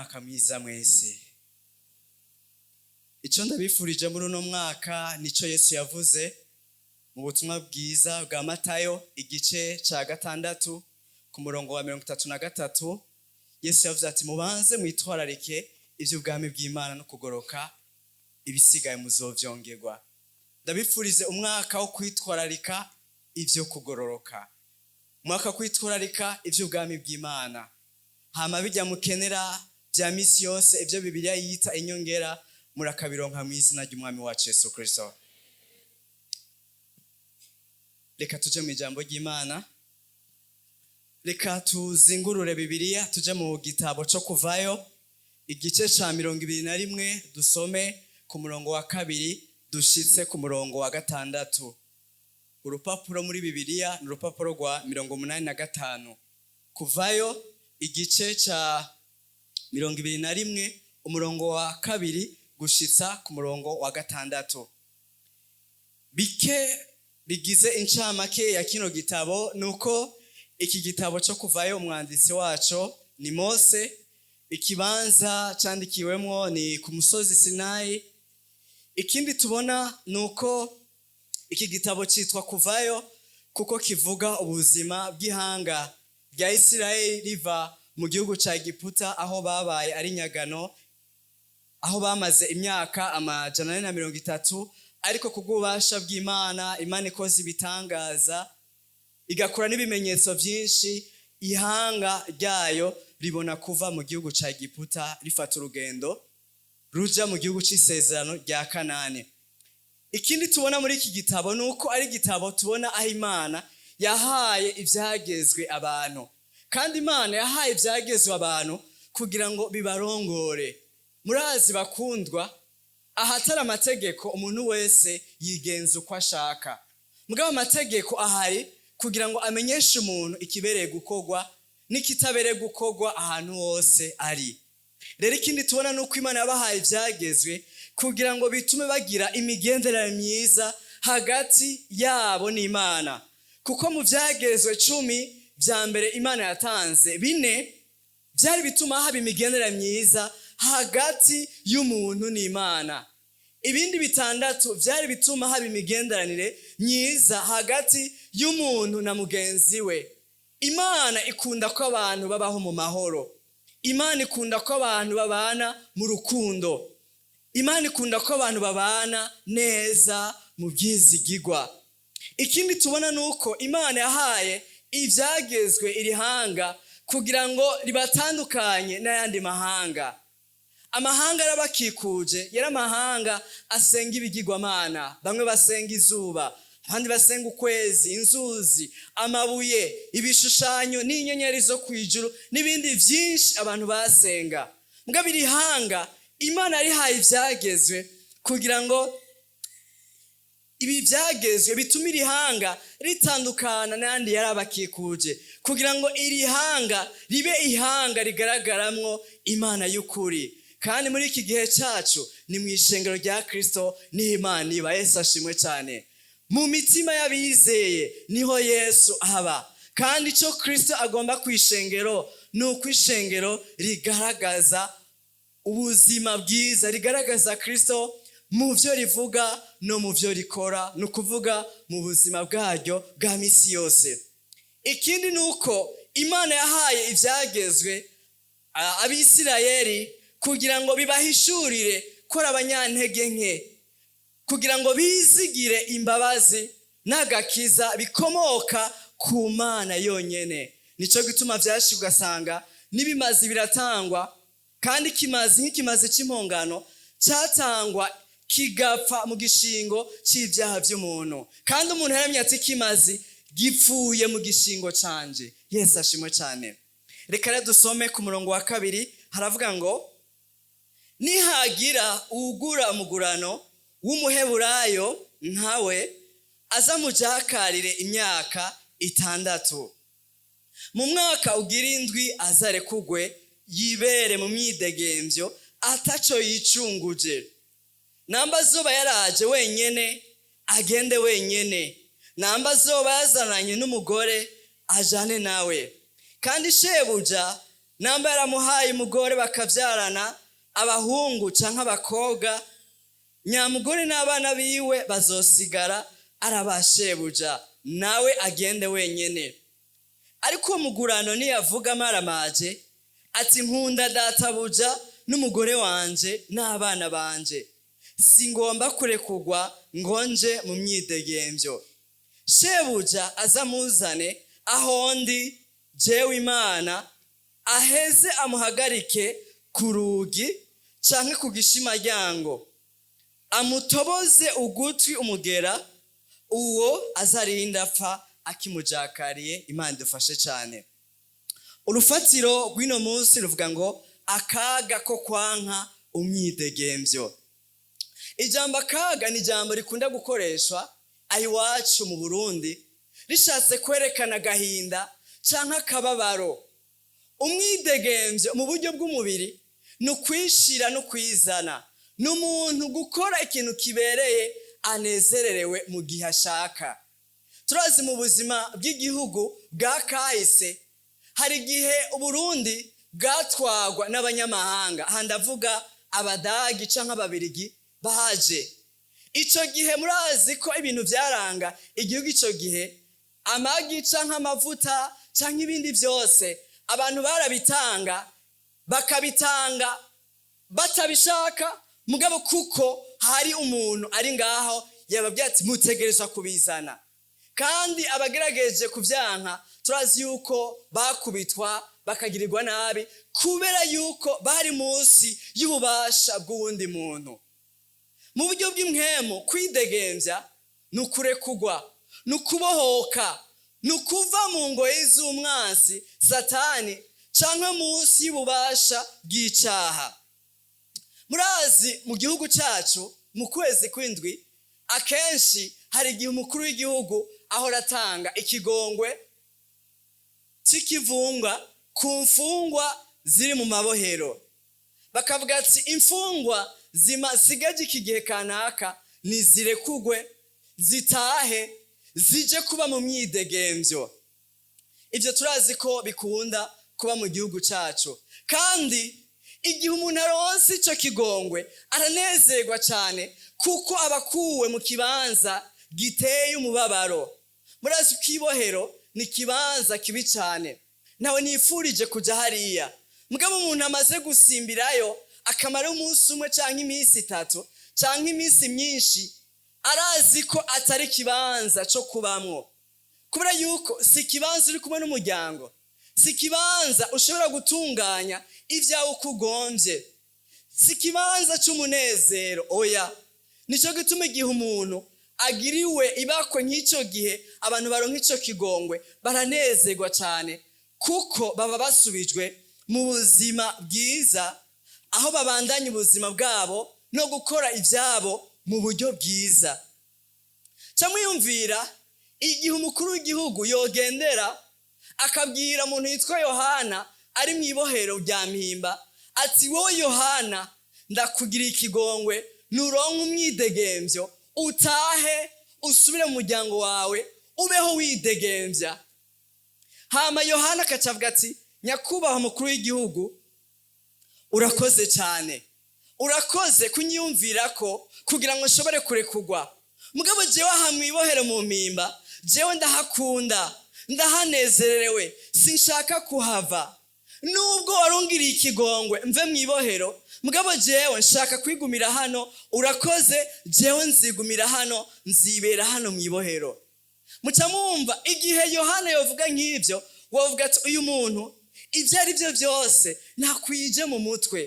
Umwaka mwiza mwese. Icyo ndabifurije muri uno mwaka nicyo Yesu yavuze mu butumwa bwiza bwa Matayo, igice cya 6, ku murongo wa 33. Yesu yavuze ati: "Mubanze mwitwararike iby'ubwami bw'Imana no kugoroka, ibisigaye muzovyongerwa." Ndabifurize umwaka wo kwitwararika ibyo kugororoka, umwaka wo kwitwararika iby'ubwami bw'Imana, hama bijya mukenera bya misi yose, ibyo Bibiliya yita inyongera, murakabironka mu izina ry'Umwami wacu Yesu Kristo. Reka tuje mu ijambo ry'Imana. Reka tuzingurure Bibiliya, tuje mu gitabo cyo Kuvayo, igice ca 21, dusome ku murongo wa 2 dushitse ku murongo wa 6. Urupapuro muri Bibiliya ni urupapuro rwa 85. Kuvayo, igice ca 21, umurongo wa 2 gushitsa ku murongo wa 6. Bike bigize incamake ya kino gitabo ni uko iki gitabo cyo Kuvayo umwanditsi waco ni Mose, ikibanza candikiwemwo ni ku musozi Sinayi. Ikindi tubona ni uko iki gitabo cyitwa Kuvayo kuko kivuga ubuzima bw'ihanga rya Isirayeli riva mu gihugu cya Egiputa, aho babaye ari nyagano, aho bamaze imyaka 430. Ariko kubw'ububasha bw'Imana, Imana ikoze ibitangaza, igakora n'ibimenyetso byinshi, ihanga ryayo ribona kuva mu gihugu cya Egiputa, rifata urugendo ruja mu gihugu cy'isezerano rya Kanani. Ikindi tubona muri iki gitabo ni uko ari igitabo tubona aho Imana yahaye ibyagezwe abantu, kandi Imana yahaye ibyagezwe abantu kugira ngo bibarongore. Murazi bakundwa, ahatari amategeko umuntu wese yigenza uko ashaka. Mugabo amategeko ahari kugira ngo amenyeshe umuntu ikibereye gukorwa n'ikitabereye gukorwa ahantu hose ari. Rero ikindi tubona ni uko Imana yabahaye ibyagezwe kugira ngo bitume bagira imigenderanire myiza hagati yabo n'Imana, kuko mu byagezwe 10 bya mbere Imana yatanze, bine byari bituma haba imigenderanire myiza hagati y'umuntu n'Imana, ibindi bitandatu byari bituma haba imigenderanire myiza hagati y'umuntu na mugenzi we. Imana ikunda ko abantu babaho mu mahoro. Imana ikunda ko abantu babana mu rukundo. Imana ikunda ko abantu babana neza mu byizigigwa. Ikindi tubona ni uko Imana yahaye ibyagezwe iri hanga kugira ngo ribatandukanye n'ayandi mahanga. Amahanga yarabakikuje yari amahanga asenga ibigirwamana. Bamwe basenga izuba, abandi basenga ukwezi, inzuzi, amabuye, ibishushanyo n'inyenyeri zo ku ijuru n'ibindi byinshi abantu basenga. Mugabo iri hanga Imana yarihaye ibyagezwe kugira ngo ibi byagezwe bituma iri hanga ritandukana n'ayandi yarabakikuje, kugira ngo iri hanga ribe ihanga rigaragaramwo Imana y'ukuri. Kandi muri iki gihe cyacu ni mu ishengero rya Kristo niho Imana iba. Yesu ashimwe cyane. Mu mitima y'abizeye niho Yesu aba, kandi icyo Kristo agomba ku ishengero ni uko ishengero rigaragaza ubuzima bwiza, rigaragaza Kristo mu byo rivuga no mu byo rikora, ni ukuvuga mu buzima bwaryo bwa misi yose. Ikindi ni uko Imana yahaye ibyagezwe Abisirayeli kugira ngo bibahishurire ko ari abanyantege nke, kugira ngo bizigire imbabazi n'agakiza bikomoka ku Mana yonyene. Nicyo gituma byinshi ugasanga n'ibimazi biratangwa, kandi ikimazi nk'ikimazi cy'impongano cyatangwa kigapfa mu gishingo cy'ibyaha by'umuntu, kandi umuntu yaramye ati: "Ikimazi gipfuye mu gishingo canje." Yesu ashimwe cyane. Reka rero dusome ku murongo wa 2. Haravuga ngo: "Nihagira uwugura umugurano w'Umuheburayo nkawe, aza mujakarire imyaka 6. Mu mwaka ugira indwi azarekugwe, yibere mu myidegemvyo ataco yicunguje. Namba azoba yaraje wenyene, agende wenyene; namba azoba yazananye n'umugore, ajane nawe. Kandi shebuja." Namba yaramuhaye umugore bakavyarana abahungu canke abakobwa, nyamugore n'abana biwe bazosigara arabashebuja, nawe agende wenyene. Ariko uwo mugurano niyavuga amaramaje ati: "Nkunda databuja n'umugore wanje n'abana banje, singomba kurekugwa ngo nje mu myidegemvyo", shebuja azamuzane aho ndi jewe Imana, aheze amuhagarike ku rugi canke ku gishimaryango, amutoboze ugutwi umugera, uwo azarinda apfa akimujakariye. Imana idufashe cyane. Urufatiro rw'ino munsi ruvuga ngo: akaga ko kwanka umwidegemvyo. Ijambo akaga ni ijambo rikunda gukoreshwa aho iwacu mu Burundi, rishatse kwerekana agahinda canke akababaro. Umwidegemvyo mu buryo bw'umubiri ni ukwishira no kwizana, ni umuntu gukora ikintu kibereye anezererewe mu gihe ashaka. Turazi mu buzima bw'igihugu bwa kahise, hari igihe Uburundi bwatwagwa n'abanyamahanga. Aha ndavuga Abadagi canke Ababirigi baje. Ico gihe murazi ko ibintu vyaranga igihugu ico gihe, amagi canke amavuta canke ibindi vyose, abantu barabitanga, bakabitanga batabishaka, mugabo kuko hari umuntu ari ngaho yababwiye ati: "Mutegerezwa kubizana." Kandi abagerageje kuvyanka, turazi yuko bakubitwa, bakagirirwa nabi, kubera yuko bari munsi y'ububasha bw'uwundi muntu. Mu buryo bw'impwemu, kwidegemvya ni ukurekugwa, ni ukubohoka, ni ukuva mu ngoyi z'umwansi Satani canke munsi y'ububasha bw'icaha. Murazi mu gihugu cacu, mu kwezi kw'indwi, akenshi hari igihe umukuru w'igihugu ahora atanga ikigongwe c'ikivungwa ku mfungwa ziri mu mabohero, bakavuga ati: "Imfungwa zisigaje iki gihe kanaka nizirekugwe, zitahe, zije kuba mu myidegemvyo." Ibyo turazi ko bikunda kuba mu gihugu cyacu. Kandi igihe umuntu aronse icyo kigongwe, aranezerwa cyane, kuko aba akuwe mu kibanza giteye umubabaro. Murazi ko ibohero ni ikibanza kibi cyane, nawe nifurije kujya hariya. Mugabo umuntu amaze gusimbirayo akamara umunsi umwe cyangwa iminsi 3 cyangwa iminsi myinshi, arazi ko atari ikibanza cyo kubamwo, kubera yuko si ikibanza uri kumwe n'umuryango, si ikibanza ushobora gutunganya ibyawe uko ugombye, si ikibanza cy'umunezero, oya. Nicyo gituma igihe umuntu agiriwe ibakwe nk'icyo gihe, abantu baronka icyo kigongwe baranezerwa cyane, kuko baba basubijwe mu buzima bwiza, aho babandanya ubuzima bwabo no gukora ibyabo mu buryo bwiza. Cyangwa yumvira igihe umukuru w'igihugu yogendera akabwira umuntu yitwa Yohana ari mu ibohero rya Mpimba ati: "Wowe Yohana, ndakugiriye ikigongwe, nuronka umwidegemvyo, utahe, usubire mu muryango wawe, ubeho widegemvya." Hama Yohana akacavuga ati: "Nyakubahwa umukuru w'igihugu, urakoze cyane, urakoze kunyiyumvira ko kugira ngo nshobore kurekugwa. Mugabo jewe aha mu ibohero mu Mpimba, jewe ndahakunda, ndahanezerewe, sinshaka kuhava. Nubwo warungiriye ikigongwe mve mu ibohero, mugabo jewe nshaka kwigumira hano. Urakoze, jewe nzigumira hano, nzibera hano mu ibohero." Muca mwumva igihe Yohana yovuga nk'ibyo, wavuga ati: "Uyu muntu ibyo ari byo byose ntakwije mu mutwe",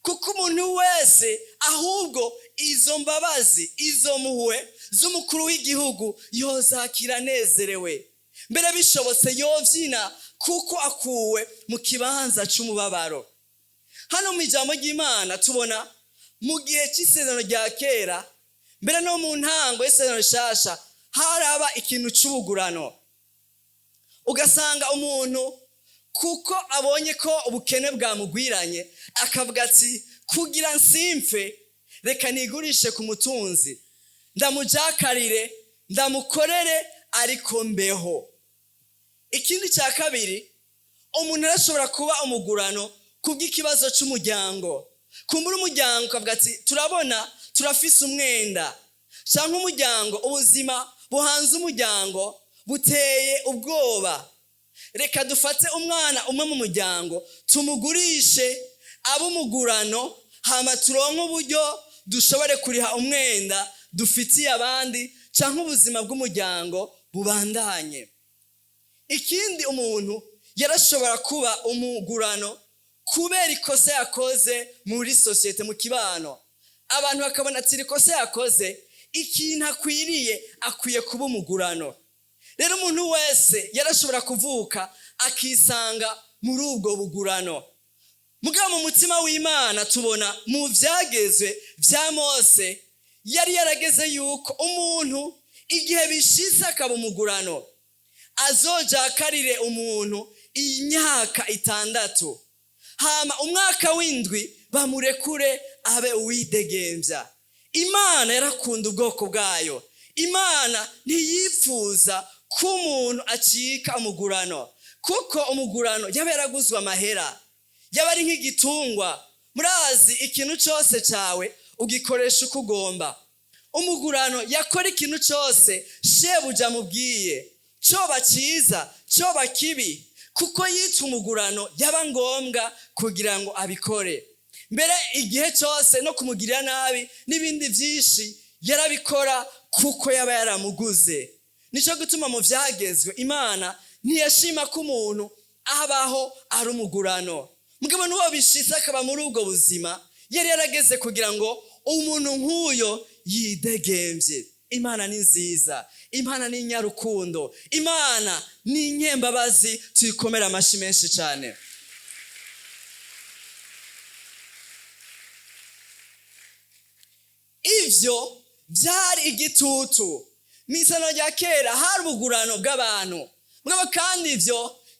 kuko umuntu wese ahubwo izo mbabazi, izo mpuhwe z'umukuru w'igihugu yozakira anezerewe, mbere bishobotse yobyina, kuko akuwe mu kibanza cy'umubabaro. Hano mu ijambo ry'Imana tubona mu gihe cy'isezerano rya kera, mbere no mu ntango y'isezerano rishasha, haraba ikintu cy'ubugurano. Ugasanga umuntu, kuko abonye ko ubukene bwamugwiranye, akavuga ati: "Kugira nsimfe, reka nigurishe ku mutunzi, ndamujakarire, ndamukorere, ariko mbeho." Ikindi cya kabiri, Umuntu arashobora kuba umugurano kubw'ikibazo c'umuryango. Kumbura umuryango ukavuga ati turabona turafise umwenda, canke umuryango ubuzima buhanze umuryango buteye ubwoba, reka dufate umwana umwe mu muryango tumugurishe abe umugurano, hama turonke uburyo dushobore kuriha umwenda dufitiye abandi, canke ubuzima bw'umuryango bubandanye. Ikindi, umuntu yarashobora kuba umugurano kubera ikosa yakoze muri sosiyete, mu kibano. Abantu bakabona ati iri kosa yakoze, ikintu akwiriye, akwiye kuba umugurano. Rero umuntu wese yarashobora kuvuka akisanga muri ubwo bugurano. Mugabo mu mutima w'Imana tubona mu vyagezwe vya Mose yari yarageze yuko umuntu igihe bishize akaba umugurano azojakarire umuntu imyaka 6, hama umwaka w'indwi bamurekure abe uwidegemvya. Imana yarakunda ubwoko bwayo. Imana ntiyipfuza ko umuntu acika umugurano, kuko umugurano yaba yaraguzwe amahera, yaba ari nk'igitungwa. Murazi ikintu cose cawe ugikoresha uko ugomba. Umugurano yakora ikintu cose shebuja amubwiye, coba ciza coba kibi, kuko yitwa umugurano yaba ngombwa kugira ngo abikore. Mbere igihe cose no kumugirira nabi n'ibindi vyinshi yarabikora kuko yaba yaramuguze. Nico gituma mu vyagezwe Imana ntiyashima ko umuntu abaho ari umugurano. Mugabo n'uwo bishitse akaba muri ubwo buzima, yari yarageze kugira ngo umuntu nk'uyo yidegemvye. Imana ni nziza, Imana ni inyarukundo, Imana ni inyembabazi. Tuyikomere amashi menshi cyane. Ivyo byari igitutu. Mw'isano rya kera hari ubugurano bw'abantu, mugabo kandi ivyo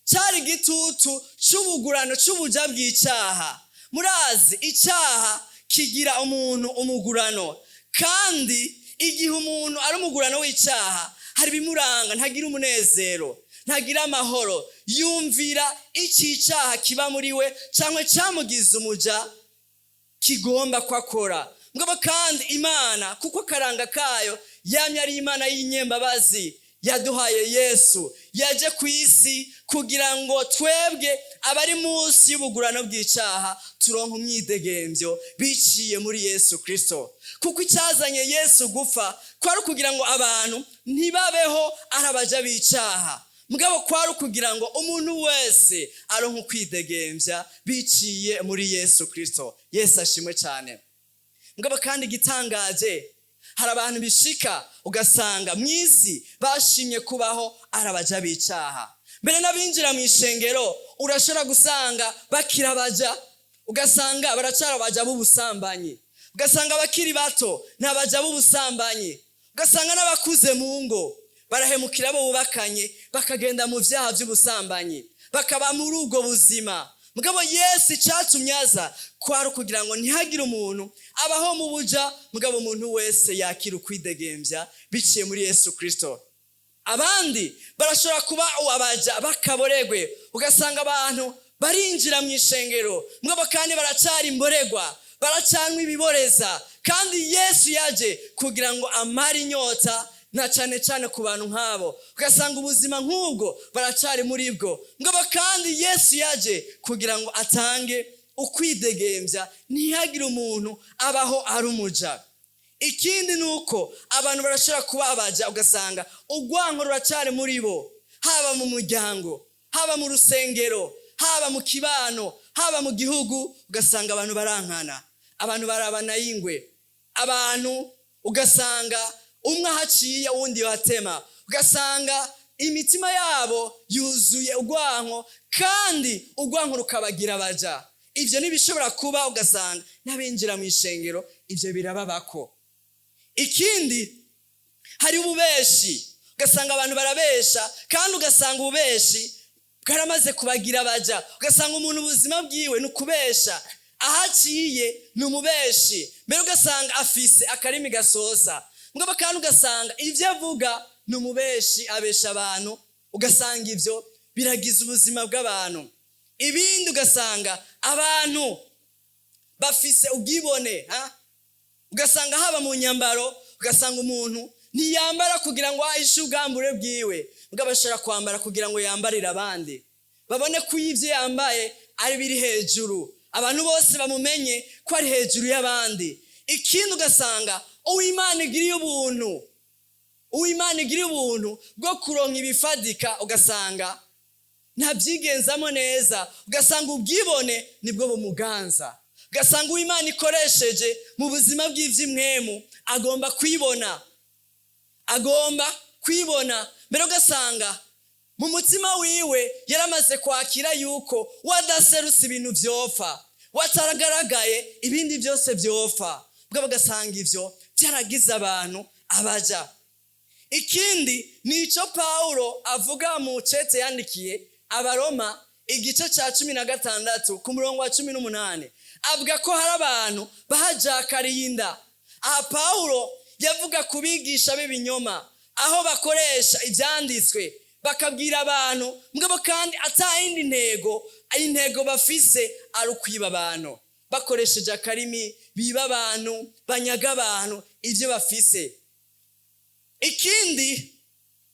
cyari igitutu c'ubugurano c'ubuja bw'icaha. Murazi icaha kigira umuntu umugurano, kandi igihe umuntu ari umugurano w'icaha hari ibimuranga, ntagira umunezero, ntagira amahoro, yumvira iki icaha kiba muri we cyangwa cyamugize umuja kigomba kwakora. Mugabo kandi Imana, kuko karanga kayo yamye ari Imana y'inyembabazi, yaduhaye Yesu, yaje ku isi kugira ngo twebwe abari munsi y'ubugurano bw'icaha turonke umwidegemvyo biciye muri Yesu Kristo. Kuko icyazanye Yesu gupfa kwari ukugira ngo abantu ntibabeho ari abaja b'icaha, mugabo kwari ukugira ngo umuntu wese aronke ukwidegemvya biciye muri Yesu Kristo. Yesu ashimwe cyane. Mugabo kandi igitangaje, hari abantu bishika ugasanga mw'isi bashimye kubaho ari abaja b'icaha. Mbere n'abinjira mu ishengero urashobora gusanga bakiri abaja, ugasanga baracara abaja b'ubusambanyi, ugasanga abakiri bato ni abaja b'ubusambanyi, ugasanga n'abakuze mu ngo barahemukira abo bubakanye, bakagenda mu vyaha vy'ubusambanyi, bakaba muri ubwo buzima. Mugabo Yesu icatumye aza kwari ukugira ngo ntihagire umuntu abaho mu buja, mugabo umuntu wese yakira ukwidegemvya biciye muri Yesu Kristo. Abandi barashobora kuba abaja bakaboregwe, ugasanga abantu barinjira mu ishengero, mugabo kandi baracari imboregwa, baracanwa ibiboreza. Kandi Yesu yaje kugira ngo amare inyota, na cane cane ku bantu nk'abo. Ugasanga ubuzima nk'ubwo baracari muri bwo, mugabo kandi Yesu yaje kugira ngo atange ukwidegemvya, ntihagire umuntu abaho ari umuja. Ikindi ni uko abantu barashobora kuba abaja, ugasanga urwanko ruracari muri bo, haba mu muryango, haba mu rusengero, haba mu kibano, haba mu gihugu. Ugasanga abantu barankana, abantu barabana y'ingwe, abantu ugasanga umwe ahaciye uwundi yohatema, ugasanga imitima yabo yuzuye urwanko, kandi urwanko rukabagira abaja. Ivyo ntibishobora kuba, ugasanga n'abinjira mu ishengero ivyo birababako. Ikindi, hari ububeshi, ugasanga abantu barabesha, kandi ugasanga ububeshi bwaramaze kubagira abaja. Ugasanga umuntu ubuzima bwiwe ni ukubesha, ahaciye ni umubeshi, mbere ugasanga afise akarimi gasosa, mugabo kandi ugasanga ivyo avuga ni umubeshi, abesha abantu, ugasanga ivyo biragize ubuzima bw'abantu. Ibindi ugasanga abantu bafise ubwibone, ha? Ugasanga haba mu nyambaro, ugasanga umuntu ntiyambara kugira ngo ahishe ubwambure bwiwe, bwo ashobora kwambara kugira ngo yambarire abandi, babone ko ibyo yambaye ari biri hejuru, abantu bose bamumenye ko ari hejuru y'abandi. Ikindi, ugasanga uwimana igiriye ubuntu, uwimana igiriye ubuntu bwo kuronka ibifadika, ugasanga ntabyigenzamo neza, ugasanga ubwibone nibwo bumuganza. Ugasanga uwimana ikoresheje mu buzima bw'iby'impwemu agomba kwibona, agomba kwibona mbere. Ugasanga mu mutima wiwe yaramaze kwakira yuko wadaserutse ibintu byopfa, wataragaragaye ibindi byose byopfa. Bwo bagasanga ibyo byaragize abantu abaja. Ikindi ni icyo Pawulo avuga mu cete yandikiye Abaroma, igice cya 16 ku murongo wa 18. Avuga ko hari abantu bahajakariye inda. Aha Pawulo yavuga ku bigisha b'ibinyoma, aho bakoresha ibyanditswe bakabwira abantu, mugabo kandi atayindi ntego, intego bafise ari ukwiba abantu bakoresheje akarimi, biba abantu, banyaga abantu ibyo bafise. Ikindi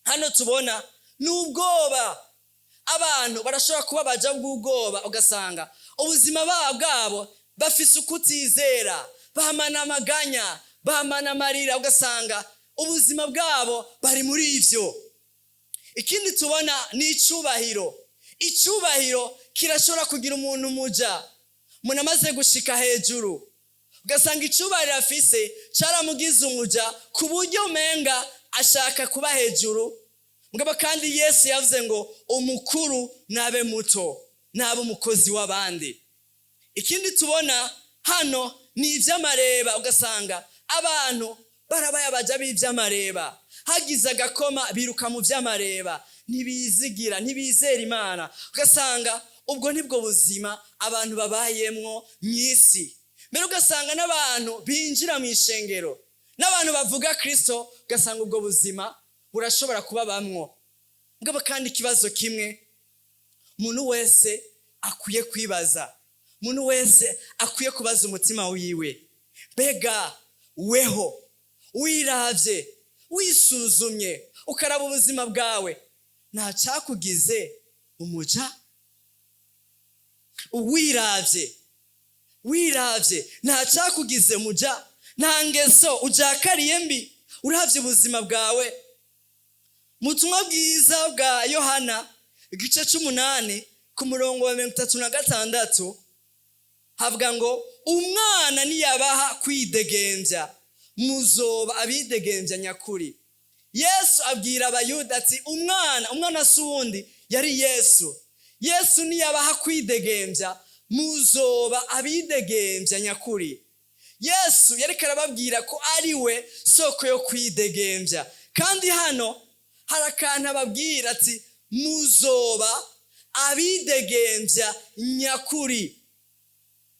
hano tubona ni ubwoba. Abantu barashobora kuba baja bw'ubwoba, ugasanga ubuzima bwabo bafise ukutizera, bamana amaganya, bamana amarira, ugasanga ubuzima bwabo bari muri ivyo. Ikindi tubona ni icubahiro. Icubahiro kirashobora kugira umuntu umuja. Umuntu amaze gushika hejuru, ugasanga icubahiro afise caramugize umuja, ku buryo umenga ashaka kuba hejuru. Mugabo kandi Yesu yavuze ngo umukuru nabe muto, nabe umukozi w'abandi. Ikindi tubona hano ni iby'amareba. Ugasanga abantu barabaye abaja b'iby'amareba, hagize agakoma biruka mu by'amareba, ntibizigira, ntibizera Imana. Ugasanga ubwo nibwo buzima abantu babayemwo mu isi. Mbere ugasanga n'abantu binjira mu ishengero, n'abantu bavuga Kirisito, ugasanga ubwo buzima burashobora kuba bamwo. Mugabo kandi ikibazo kimwe umuntu wese akwiye kwibaza, umuntu wese akwiye kubaza umutima wiwe: mbega weho wiravye, wisuzumye, ukaraba ubuzima bwawe, nta cyakugize umuja? Wiravye, wiravye, nta cyakugize umuja? Nta ngeso ujakariye mbi uravye ubuzima bwawe? Mu butumwa bwiza bwa Yohana, igice c'umunani ku murongo wa 36, havuga ngo: "Umwana niyabaha kwidegembya, muzoba abidegembya nyakuri." Yesu abwira Abayuda ati umwana, umwana si uwundi, yari Yesu. Yesu niyabaha kwidegembya, muzoba abidegembya nyakuri. Yesu yariko arababwira ko ari we soko yo kwidegembya. Kandi hano hari akantu ababwira ati: "Muzoba abidegembya nyakuri."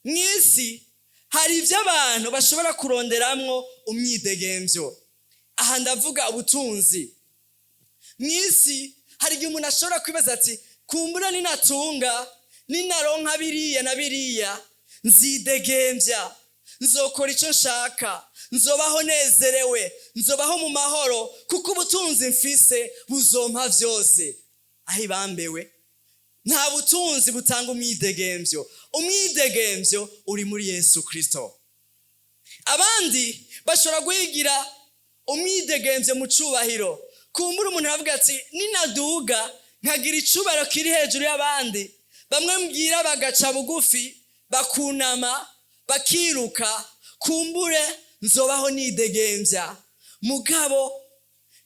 Mu isi hari ibyo abantu bashobora kuronderamwo umwidegembyo. Aha ndavuga ubutunzi. Mu isi hari igihe umuntu ashobora kwibaza ati: "Kumbura ninatunga, ninaronka biriya na biriya, nzidegembya, nzokora icyo nshaka, nzobaho nezerewe, nzobaho mu mahoro, kuko ubutunzi mfise buzompa byose." Aho ibambewe, nta butunzi butanga umwidegembyo. Umwidegembyo uri muri Yesu Kirisito. Abandi bashobora guhigira umwidegembyo mu cubahiro. Kumbura umuntu aravuga ati: "Ninaduga nkagira icubahiro kiri hejuru y'abandi, bamwe mbwira bagaca bugufi, bakunama, bakiruka, kumbure nzobaho nidegembya." Mugabo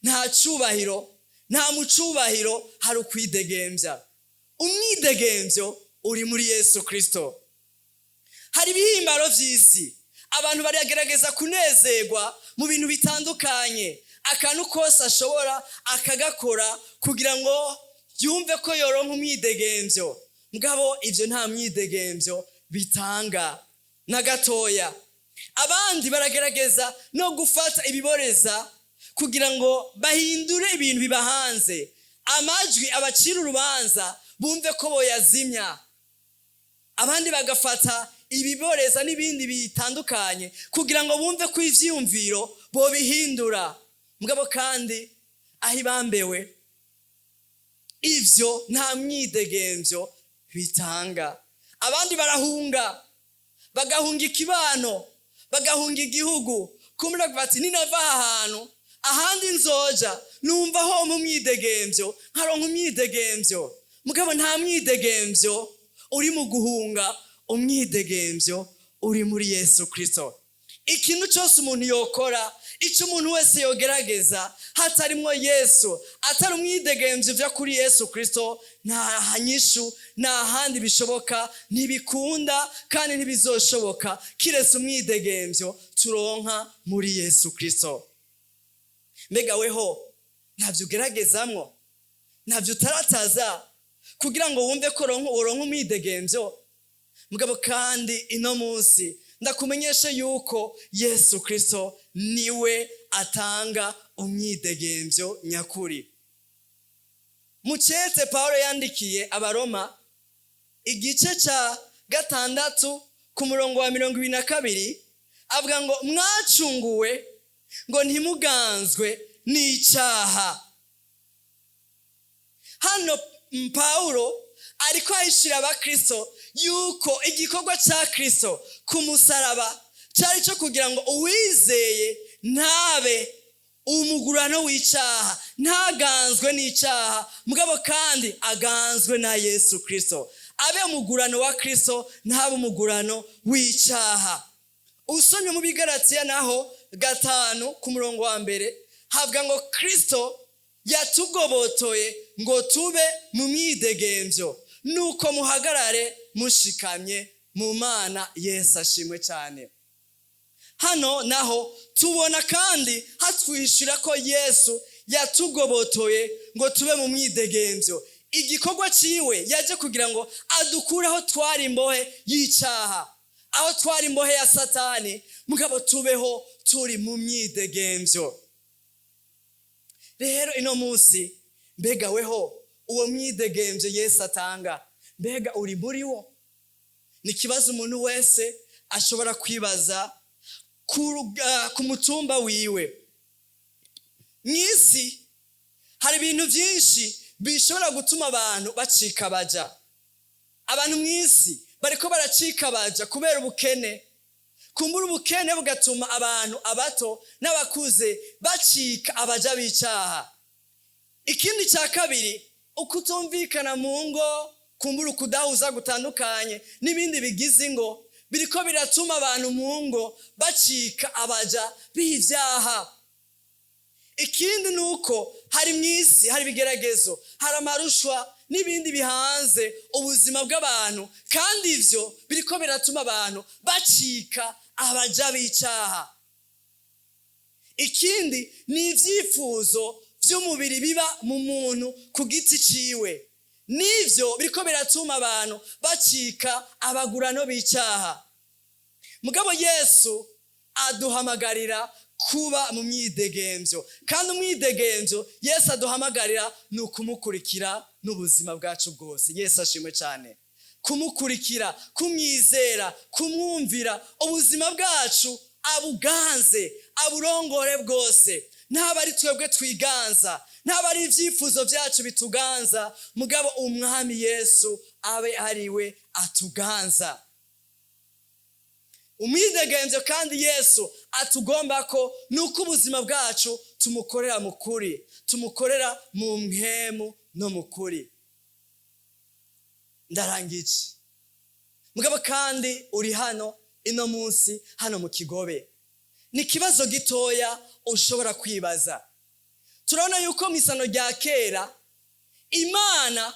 nta cubahiro, nta mucubahiro hari ukwidegembya. Umwidegembyo uri muri Yesu Kirisito. Hari ibihimbaro vy'isi. Abantu baragerageza kunezerwa mu bintu bitandukanye, akantu kose ashobora akagakora kugira ngo yumve ko yoronka umwidegembyo. Mugabo ibyo nta mwidegembyo bitanga na gatoya. Abandi baragerageza no gufata ibiboreza kugira ngo bahindure ibintu bibahanze, amajwi abacira urubanza bumve ko boyazimya. Abandi bagafata ibiboreza n'ibindi bitandukanye kugira ngo bumve ko ivyiyumviro bobihindura. Mugabo kandi aho ibambewe, ivyo nta mwidegemvyo bitanga. Abandi barahunga, bagahunga ikibano, bagahunga igihugu, kumbura bati: "Ninava aha hantu, ahandi nzoja numva ho mu mwidegemvyo, nkaronka umwidegemvyo." Mugabo nta mwidegemvyo uri mu guhunga, umwidegemvyo uri muri Yesu Kristo. Ikintu cyose umuntu yokora, icyo umuntu wese yogerageza hatarimwo Yesu, atari umwidegemvyo uva kuri Yesu Kristo, nta nyishu, nta handi bishoboka, ntibikunda kandi ntibizoshoboka, kiretse umwidegemvyo turonka muri Yesu Kristo. Mbega weho ntabyo ugeragezamwo, ntabyo utarataza kugira ngo wumve ko woronka umwidegemvyo? Mugabo kandi ino munsi ndakumenyesha yuko Yesu Kristo niwe atanga umwidegemvyo nyakuri. Mucetse Paul yandikiye Abaroma, igice cya 6, ku murongo wa 22, avuga ngo: "Mwacunguwe ngo ntimuganzwe n'icyaha." Hano Pawulo ariko ahishira abakristo yuko igikorwa cya Kristo ku musaraba cyari cyo kugira ngo uwizeye ntabe umugurano w'icyaha, ntaganzwe n'icyaha, mugabo kandi aganzwe na Yesu Kristo, abe umugurano wa Kristo, ntabe umugurano w'icyaha. Usomye mu Bigaratiya naho, 5, ku murongo wa 1, havuga ngo: "Kristo yatugobotoye ngo tube mu mwidegemvyo, nuko muhagarare mushikamye mu Mana." Yesu ashimwe cyane. Hano naho tubona kandi hatwishura ko Yesu yatugobotoye ngo tube mu mwidegemvyo. Igikorwa ciwe, yaje kugira ngo adukure aho twari imbohe y'icyaha, aho twari imbohe ya Satani, mugabo tubeho turi mu myidegemvyo. Rero ino munsi, mbega weho uwo mwidegemvyo Yesu atanga, mbega uri muri wo? Ni ikibazo umuntu wese ashobora kwibaza ku mutumba wiwe. Mu isi hari ibintu byinshi bishobora gutuma abantu bacika baja. Abantu mu isi bariko baracika baja kubera ubukene. Kumbura ubukene bugatuma abantu, abato n'abakuze, bacika abaja b'icaha. Ikindi cya kabiri, ukutumvikana mu ngo, kumbura ukudahuza gutandukanye n'ibindi bigize ingo, biriko biratuma abantu mu ngo bacika abaja b'ivyaha. Ikindi ni uko hari mu isi hari ibigeragezo, hari amarushwa n'ibindi bihanze ubuzima bw'abantu, kandi ivyo biriko biratuma abantu bacika abaja b'icaha. Ikindi ni ivyifuzo vy'umubiri biba mu muntu ku giti ciwe, n'ivyo biriko biratuma abantu bacika abagurano b'icaha. Mugabo Yesu aduhamagarira kuba mu myidegemvyo, kandi umwidegemvyo Yesu aduhamagarira ni ukumukurikira n'ubuzima bwacu bwose. Yesu ashimwe cyane. Kumukurikira, kumwizera, kumwumvira, ubuzima bwacu abuganze, aburongore bwose. Ntaba ari twebwe twiganza, ntaba ari ibyifuzo byacu bituganza, mugabo Umwami Yesu abe ari we atuganza. Umwidegemvyo kandi Yesu atugomba ko ni uko ubuzima bwacu tumukorera mu kuri, tumukorera mu mpwemu no mu kuri. Ndarangije. Mugabo kandi uri hano ino munsi, hano mu Kigobe, ni ikibazo gitoya ushobora kwibaza. Turabona yuko mu isano rya kera Imana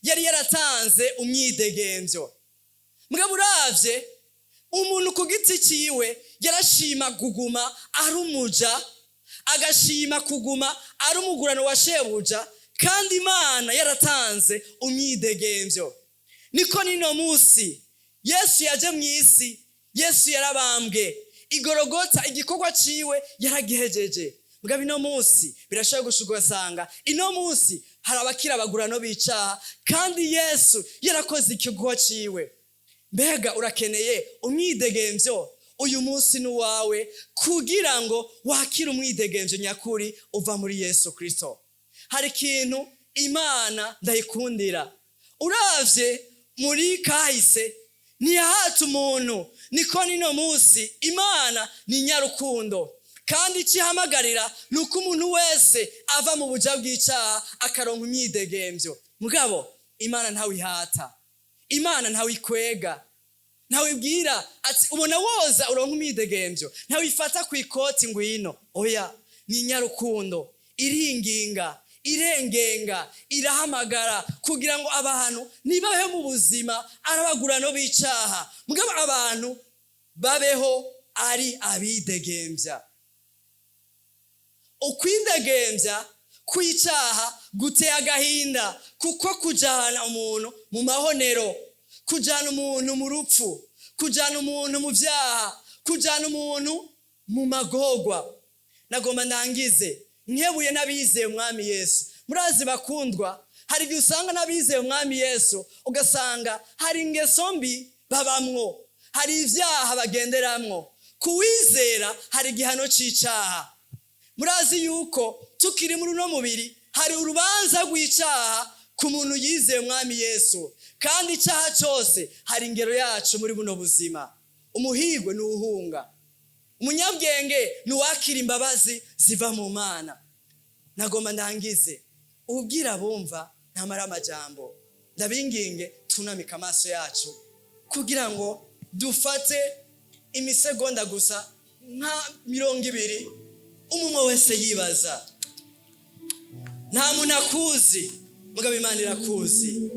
yari yaratanze umwidegemvyo, mugabo uravye umuntu ku giti ciwe yarashima kuguma ari umuja, agashima kuguma ari umugurano wa shebuja, kandi Imana yaratanze umwidegemvyo. Niko nino munsi Yesu yaje mu isi, Yesu yarabambwe igorogota, igikorwa ciwe yaragihejeje. Mugabo ino munsi birashobora gushuka ugasanga ino munsi hari abakira abagurano b'icaha, kandi Yesu yarakoze igikorwa ciwe. Mbega urakeneye umwidegemvyo? Uyu munsi ni uwawe kugira ngo wakire umwidegemvyo nyakuri uva muri Yesu Kristo. Hari ikintu Imana ndayikundira. Uravye muri kahise, ntiyahata umuntu, niko nino munsi Imana ni nyarukundo, kandi icyo ihamagarira ni uko umuntu wese ava mu buja bw'icyaha akaronka imyidegemvyo. Mugabo Imana ntawihata, Imana ntawikwega, ntawibwira ati ubona woza uronka umwidegemvyo, ntawifata ku ikoti ngwino. Oya, ni nyarukundo, iringinga, irengenga, irahamagara kugira ngo abantu nibabeho mu buzima arabagurano b'icaha, mugabo abantu babeho ari abidegemvya. Ukwidegembya kw'icaha guteye agahinda, kuko kujana umuntu mu mahonero, kujana umuntu mu rupfu, kujana umuntu mu vyaha, kujana umuntu mu magorwa. Nagomba ndangize nkebuye n'abizeye Umwami Yesu. Murazi bakundwa, hari igihe usanga n'abizeye Umwami Yesu ugasanga hari ingeso mbi babamwo, hari ivyaha bagenderamwo. Kuwizera hari igihano c'icaha. Murazi yuko tukiri muri uno mubiri hari urubanza rw'icaha ku muntu yizeye Umwami Yesu, kandi icaha cose hari ingero yacu muri buno buzima. Umuhigwe ni uwuhunga, umunyabwenge ni uwakira imbabazi ziva mu Mana. Nagomba ndangize ubwira bumva ntamara amajambo. Ndabinginge tunamika amaso yacu kugira ngo dufate imisegonda gusa nka 20, umwe wese yibaza. Nta muntu akuzi, mugabo Imana irakuzi.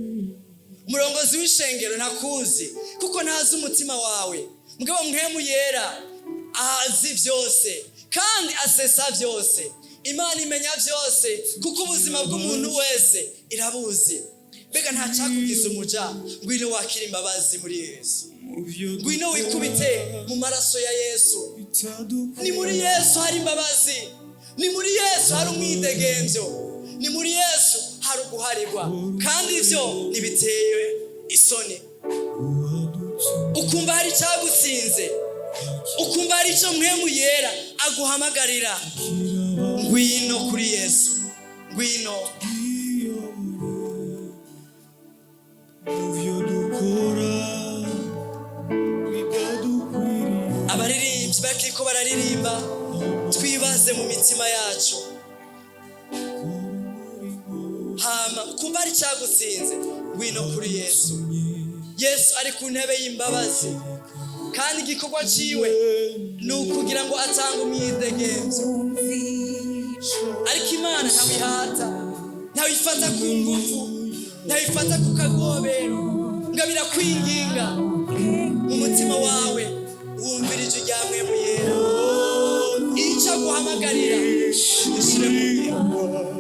Umurongozi w'ishengero ntakuzi kuko ntazi umutima wawe, mugabo Mpwemu Yera azi byose kandi asesa byose. Imana imenya byose kuko ubuzima bw'umuntu wese irabuzi. Mbega nta cyakugize umuja? Ngwino wakira imbabazi muri Yesu, ngwino wikubite mu maraso ya Yesu. Ni muri Yesu hari imbabazi, ni muri Yesu hari umwidegemvyo, ni muri Yesu hari uguharirwa, kandi ibyo ntibitewe isoni. Ukumva hari icyagutsinze, ukumva hari icyo Mpwemu Yera aguhamagarira, ngwino kuri Yesu, ngwino. Muvyo dukora bidadukwiriye. Abaririmbyi bakiriko bararirimba, twibaze mu mitima yacu. Hama ukumva hari icyagutsinze, ngwino kuri Yesu. Yesu ari ku ntebe y'imbabazi, kandi igikorwa ciwe ni ukugira ngo atange umwidegemvyo. Ariko Imana ntawihata, ntawifata ku ngufu, ntawifata ku kagobero, ngo birakwinginga. Mu mutima wawe wumvira ijwi rya Mpwemu Yera, icyo aguhamagarira ushyire mu ngiro.